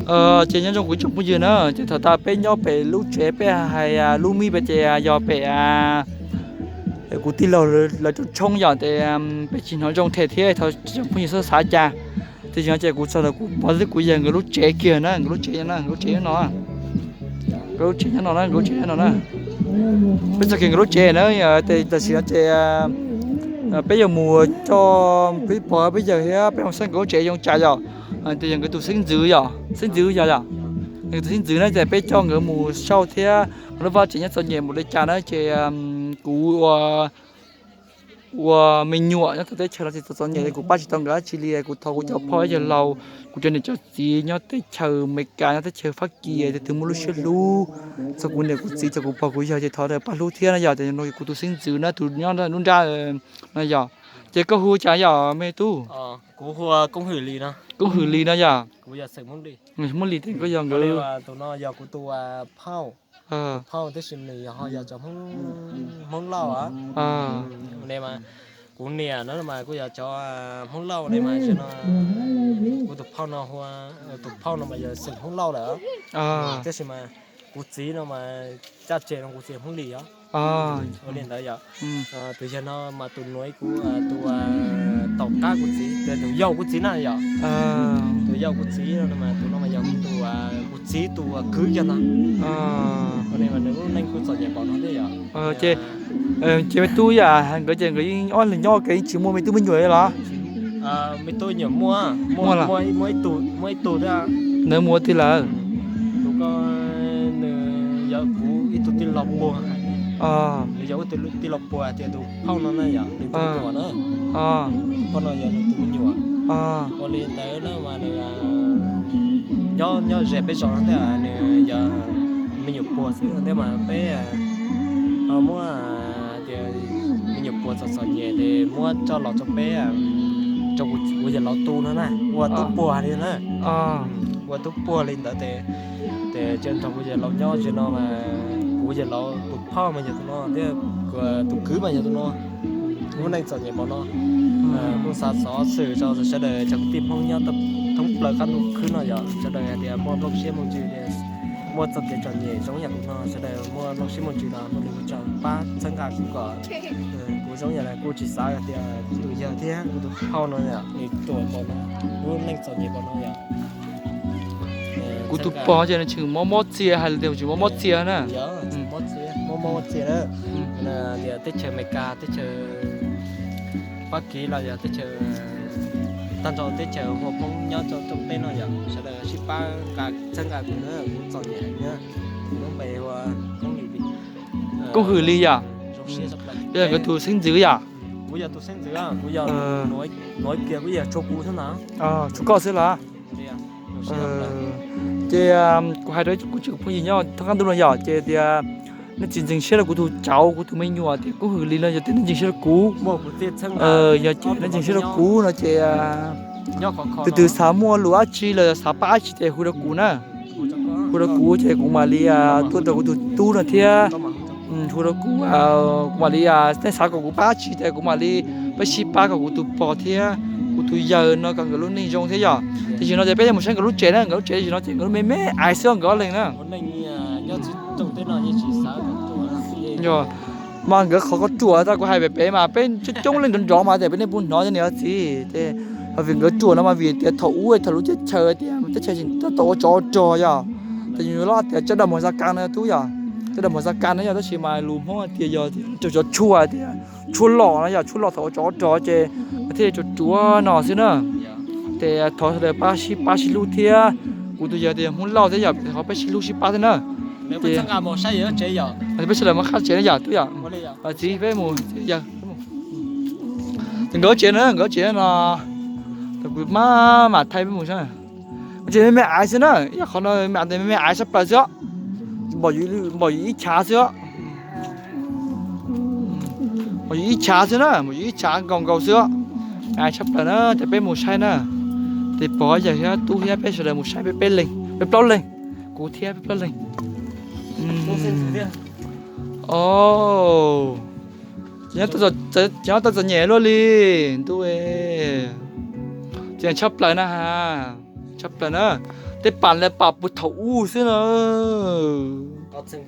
Ces nyob zoo kuv tsoom phooj ywg na, ces thaum tas peb nyob pem lub tsev peb hais lub mij pem ces yog pem kuv tij laug lawv tsob tshoob yom, ces peb tsis hnov zoo thiab, thov tsoom phooj ywg txhob xav cas. Ces yog ces kuv txog ntawm kuv pom xwb, kuv yog nkawd lub tsev kiag na, nkawd lub tsev no, nkawd lub tsev nyob no, nkawd lub tsev nyob no na, nkawd lub tsev nyob no na. Peb txog kiag nkawd lub tsev na, ces tam sim no ces peb yuav mus coj peb pog peb yawg thiab peb mus saib nkawd lub tsev zoo cas yom. Ces yog nkawd tus xeeb ntxwv yom, xeeb ntxwv yog yom, nkawd tus xeeb ntxwv na, ces peb coj nkawd mus saib thiab nkawd lub vaj tsev nyob txom nyem npaum li cas na, ces kuv ua ua me nyuam nyob txawv teb chaws no ces txom txom nyem li, kuv pab tsis tau nkawd dab tsi li. Kuv thov kuv cov phauj cov laus, kuv cov niam cov txiv nyob teb chaws Amelikas, nyob teb chaws Fab Kis, ces tus muaj lub siab hlub txog kuv niam kuv txiv, txog kuv pog kuv yawg, ces thov pab hlub thiab no yom. Ces no kuv tus xeeb ntxwv na, tus nyob lub nrab no yom. Ces koj hu cas yom me tub? Koob Hwm Lis no yom. Hmoob Lis ces koj yog nkawd, tus no yog kuv tus phauj, phauj tab sis nws yog ho yog cov Hmoob Lauj. Kuv niam no mas kuj yog cov Hmoob Lauj ne mas, no kuv tus phauj no, tus phauj no mas yog xeem Hmoob Lauj lawm, tab sis mas kuv txiv no mas caj ces no kuv txiv Hmoob Lis os. Ua li ntawd yom. Tus yawg no mas tus nuav kuv, tus tom qab kuv txiv, tus yau kuv txiv na yom. Tus yau kuv txiv no mas tus no mas yog kuv tus, kuv txiv tus kwv yog no. Ua li mas nws lub neej kuj txom nyem npaum no thiab yom. Ces me tub yam nkawd ces nkawd yeej ob leeg nyob ua ke, yeej tsis muaj me tub me nyuam li los? Me tub me nyuam muaj, muaj ib tug thiab. Nws mus ua twg lawm? Tus ko nws yog kuv ib tug tij laug puag, nws yog ib tug tij laug puag tias tus phauj no na yom, nws tus me nyuam na. Tus phauj no yog nws tus me nyuam. Ua li ntawd na mas nws nyob, nyob ze peb zos no thiab, nws yog me nyuam puag xwb thiab mas peb ho muab tias me nyuam puag txom txom nyem ces muab coj los rau peb, rau kuv yawg laus tu no na, ua tub puag li na. Ua tub puag li ntawd ces, ces nrog kuv yawg laus nyob ze no mas kuv yawg laus tus phauj mas yog tus no thiab, tus kwv mas yog tus no. Lub neej txom nyem npaum no, kuj xav xov xwm rau sawv daws cov kwv tij Hmoob nyob thoob plaws qab ntuj khwb no yom, sawv daws hais tias muaj nplooj siab muaj ntsws, muaj txoj kev txom nyem zoo yam kuv no, sawv daws muaj nplooj siab muaj ntsws los muaj lus tso pab txhawb nqa kuv kom kuv zoo yam kuj tsis xav hais tias kuv tus yawg thiab kuv tus phauj no yom, nws ruam npaum no, lub neej txom nyem npaum no yom. Kuv tus pog ces nws tseem mob mob txia, hais tias tseem mob mob txia na. Mob mob txia na. Tias teb chaws Amelikas, teb chaws Fab Kis los yog teb chaws, tag nrho teb chaws hu Hmoob nyob rau rooj teb no yom, sawv daws sib pab nqa txhawb nqa kuv na, kuv txom nyem heev na. Kuv lub npe hu ua Koob Hwm Lis. Koob Hwm Lis yom? Yog nkawd tus xeeb ntxwv yom? Kuv yog tus xeeb ntxwv, kuv yog nuav kiag, kuv yog tshuav kuv xwb na. Tshuav koj xwb los? Ces kuv hais rau kuv tsoom phooj ywg nyob thoob qab ntuj no yom, ces tias nej tsis ntseeg siab rau kuv tus cauv, kuv tus me nyuam tias Koob Hwm Lis no, yog tias nej ntseeg siab rau kuv, yog ces nej ntseeg siab rau kuv no ces tus twg xav muaj lus dab tsi los xav pab dab tsi ces hu rau kuv na. Hu rau kuv ces kuv mam li tuaj rau kuv tus tub no thiab. Hu rau kuv, kuv mam li, nej xav kom kuv pab dab tsi ces kuv mam li, peb sib pab kom kuv tus pog thiab kuv tus yawg no kom nkawd lub neej zoo thiab yom. Tam sim no ces peb yuav mus saib nkawd lub tsev na, nkawd lub tsev tam sim no ces nkawd lub me me aiv xwb nkawd ob leeg na. Mas nkawd qhov ko ruam tas kuv hais pem pem mas peb coob coob leej nrov nrov mas tias peb nej puas hnov cov niam txiv ces, vim nkawd ruam no mas vim tias thaum ub thaum lub teb chaws tias teb chaws tsis tau ua tsov ua rog yom. Ces yus lub tias caj daj mos xa kas no tub yom, caj daj mos xa kas no yom, tab sis mas lus Hmoob tias yog raug cov tshuaj tias tshuaj lom no yom, tshuaj lom thaum ua tsov ua rog ces thiaj li ruam ruam no xwb na. Ces thov sawv daws pab sib pab sib hlub thiab, kuv tus yawg tias Hmoob Lauj thiab yom, qhov peb sib hlub sib pab thiab na. Ces peb sawv daws mam qab tsev na yom tub yom. Txiv peb mus, yawg. Ces nkawd tsev na, nkawd tsev no, kuv mam mam thaij peb mus saib. Tsev me me aiv xwb na, yog qhov no me me aiv tshaj plaws xwb os. Npaum yus ib chav xwb os. Npaum yus ib chav xwb na, npaum yus ib chav nkaus nkaus xwb os. Aiv tshaj plaws na, ces peb mus saib na. Ces pog yawg thiab tub thiab peb sawv daws mus saib peb peb leeg, peb plaub leeg. Kuv thiab peb plaub leeg. Ces nyob tau txom nyem luaj li ntuj. Ces tshaj plaws na ha, tshaj plaws na. Tej pam lawv pam puag thaum ub xwb na. Pam txom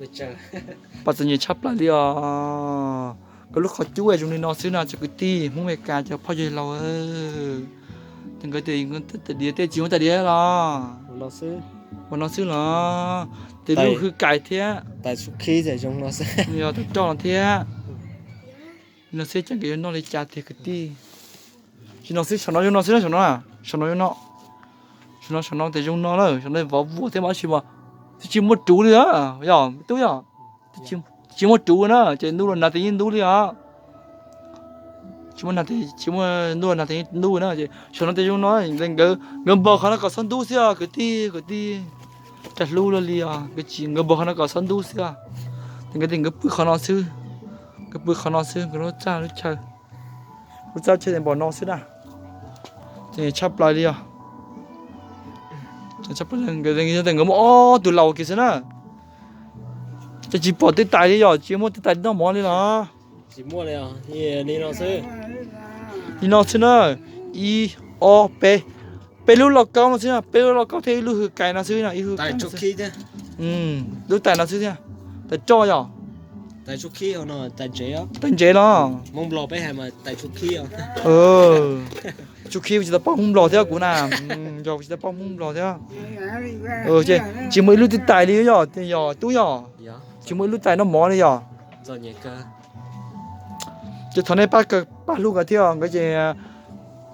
nyem tshaj plaws li os. Koj lub qhov cub zoo li no xwb no cov kwv tij Hmoob Amelikas cov phooj ywg laus. Ces nkawd tias diav tej tsis muaj tais diav los? Ua no xwb los? Ces lub hwj kais thiab. Yog tais roj no thiab. No xwb ces nkawd yuav noj li cas tiag kwv tij? Tsis no xwb, saum no zoo no xwb, saum no, saum no zoo no. Saum no, saum no ces zoo no lawm, saum no vov vuag thiab mas tsis, twb tsis muaj ruv li os, yog tub yog. Tsis muaj ruv na ces ntuj los nag ces yeej ntub li os. Tsis muaj nag, tsis muaj ntuj los nag ces yeej ntub na ces saum no ces zoo no. Nkawd npog qhov no kom txhob ntub xwb os kwv tij, kwv tij. Cas hlub luaj li os, nkawd tsis, nkawd npog qhov no kom txhob ntub xwb os. Ces nkawd tias nkawd pw qhov no xwb, nkawd pw qhov no xwb, nkawd lub txaj lub chaw, lub txaj chaw npaum no xwb na. Ces tshaj plaws li os. Nkawd muaj ob tug laus kiag xwb na. Ces tsis pom tej tais li yog tsis muaj tej tais noj mov li los? Li no xwb na, ib, ob, peb, peb lub lauj kaub no xwb, peb lub lauj kaub thiab ib lub hwj kais no xwb, ib lub tais no xwb thiab. Tais roj yog? Tais ntsev los? Tsuj khib tsis tau paub Hmoob Nplog thiab kuv na, yog tsis tau paub Hmoob Nplog thiab. Tsis muaj ib lub twb tais li yog, yog tub yog, tsis muaj ib lub tais noj mov li yog. Ces thov nej pab hlub nkawd thiab nkawd ces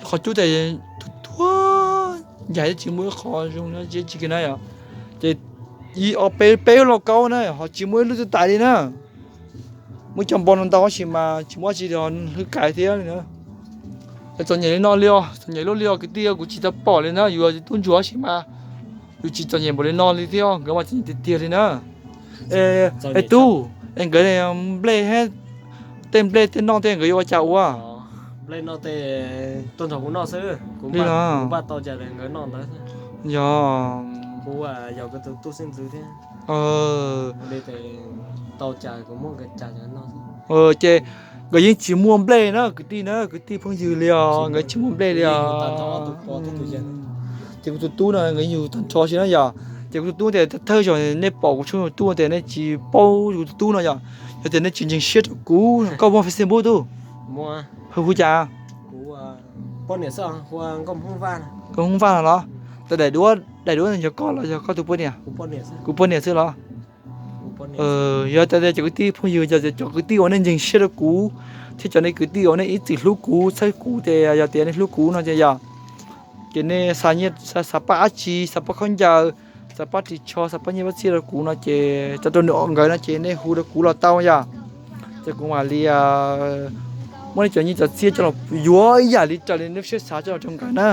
qhov cub tais tuag tuag, ncaim tsis muaj ib qho zoo tsis kiag na yog. Ces ib ob peb peb lub lauj kaub na ho tsis muaj ib lub twb tais li na. Muaj cov npog no ntau tab sis mas tsis muaj dab tsi hwj kais thiab li na. Txom nyem li no li os, txom nyem luaj li os kwv tij, kuv tsis tau pom li na, yus tub ntsuag tab sis mas yus tsis txom nyem npaum li no li thiab, nkawd mas txom nyem tiag tiag li na. Es tub, es nkawd nplej, tej nplej tej noj tej nkawd yuav ua cas ua? Yog, ces nkawd yeej tsis muaj nplej na kwv tij na, kwv tij phooj ywg li os, nkawd tsis muaj nplej li os. Ces kuv tus tub no nkawd yug tag nrho si na yog. Ces kuv tus tub tias thawj zaug nej pom kuv tshooj YouTube tias nej tsis paub kuv tus tub no yog, yog tias nej tsis ntseeg siab rau kuv, koj muaj Facebook tub? Hu hu cas? Nkauj Hmoob Vaj no los? Daim duab, daim duab yog koj los yog koj tus poj niam? Kuv poj niam xwb los? Yog tias cov kwv tij phooj ywg, yog tias cov kwv tij uas nej ntseeg siab rau kuv, thiab cov nej kwv tij uas nej ib txwm hlub kuv txhawb kuv ces yog tias nej hlub kuv no ces yog, ces nej xa nyiaj, xa paj dab tsi, xa paj khaub ncaws, xa paj ris tsho, xa paj nyiaj paj txiaj rau kuv no ces, rau rau nws nkawd no ces nej hu rau kuv los tau yog. Ces kuv mam li muab nej cov nyiaj cov txiaj coj los yuav ib yam li raws li nej siab xav coj los rau nkawd na.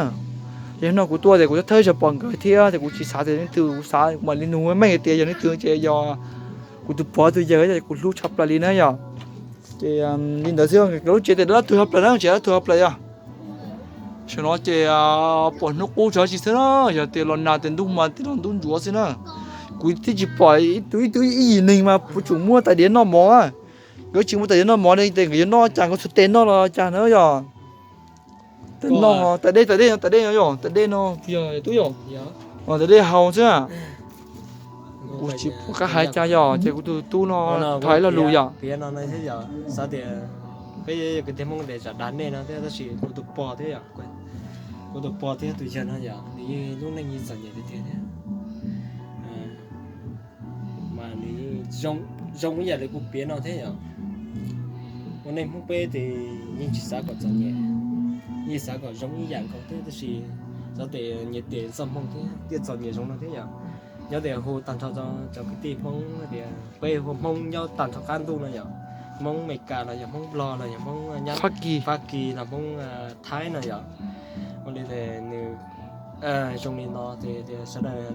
Ces hnub no kuv tuaj ces kuv thawj zaug pom nkawd thiab ces kuv tsis xav tias leej twg, kuv xav kuv mam li nug meej tias yog leej twg ces yog kuv tus pog tus yawg kuv hlub tshaj plaws li na yog. Ces li ntawd xwb, nkawd lub tsev ces dab tug tshaj plaws na, tsev dab tug tshaj plaws yog. Saum no ces pom hnub qub tsis xwb na, yog tias los nag tias ntuj mas tias los ntuj ntsuav xwb na. Kuv twb tsis pom ib tug, ib tug ib yim neeg mas puas tsum muaj tais diav noj mov. Nkawd tsis muaj tais diav noj mov li ces nkawd yuav noj cas, nkawd txhua tes noj los cas na yog. Tais noj, tais dej, tais dej, tais dej no yog, tais dej no yog tub yog, tais dej haus xwb. Kuv tsis pom qab hais cas yog ces kuv tus tub no thov ib lo lus yog. Xav tias peb yog kwv tij Hmoob tias tsam dag nej no thiab tab sis kuv tus pog thiab yog, kuv tus pog thiab tus yawg no yog nws yeej lub neej yeej txom nyem tiag tiag thiab. Mas nws zoo ib yam li kuv piav no thiab yog. Ua neej Hmoob peb ces yeej tsis xav kom txom nyem, yeej xav kom zoo ib yam nkaus thiab tab sis xav tias nyias tes txoj hmoo thiab thiaj txom nyem zoo no thiab yog. Nyob tias hu tag nrho cov kwv tij Hmoob tias peb hu Hmoob nyob tag nrho qab ntuj no yog, Hmoob Amelikas los yog Hmoob Nplog los yog Hmoob Fab Kis los Hmoob Thaib no yog. Ua li nws zoo li no ces tias sawv daws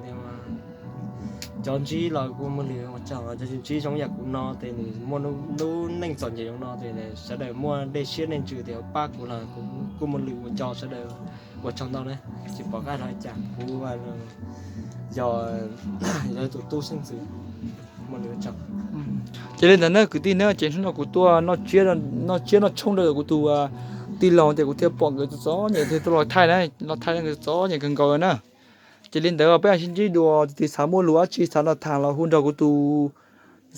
cov ntsib los kuj muaj lwm ua tsaug, cov ntsib zoo yam kuv no ces nws muaj lub neej txom nyem zoo no ces sawv daws muaj dej siab dej ntsws tias pab kuv los kuv kuj muaj lwm ua tsaug, sawv daws ua tsaug ntau na. Tsis pom qab hais cas, kuv yog lawv tus tub xeeb ntxwv, muaj lwm ua tsaug. Ces li ntawd na kwv tij na, ces hnub no kuv tuaj noj tsiab noj tshoob rau kuv tus tij laug ces kuv thiaj pom nkawd txom nyem thiaj tuaj los thaij na, los thaij nkawd txom nyem kawg nkaus na. Ces li ntawd peb sib ntsib dua, tus twg xav muaj lus dab tsi xav nrog tham los hu nrog kuv tus,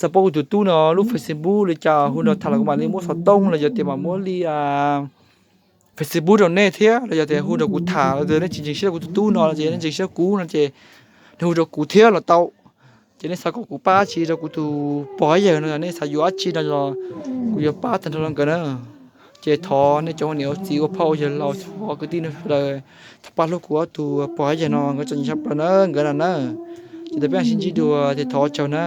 xav paub kuv tus tub no lub Facebook li cas hu nrog tham los kuv mam li muab xov tooj los yog tias mam muab li Facebook rau nej thiab, los yog tias hu nrog kuv tham los nej tsis ntseeg siab kuv tus tub no los ces nej ntseeg siab kuv no ces nej hu rau kuv thiab los tau. Ces nej xav kom kuv pab tsi rau kuv tus pog yawg no, nej xav yuav dab tsi no los kuv yuav pab tag nrho rau nkawd na. Ces thov nej cov ua niam ua txiv ua phauj ua yawg laus, thov kwv tij neej tsa, thov pab hlub kuv ob tug pog yawg no, nkawd txom nyem tshaj plaws na nkawd na na. Ces ntawd peb mam sib ntsib dua ces thov ua tsaug na.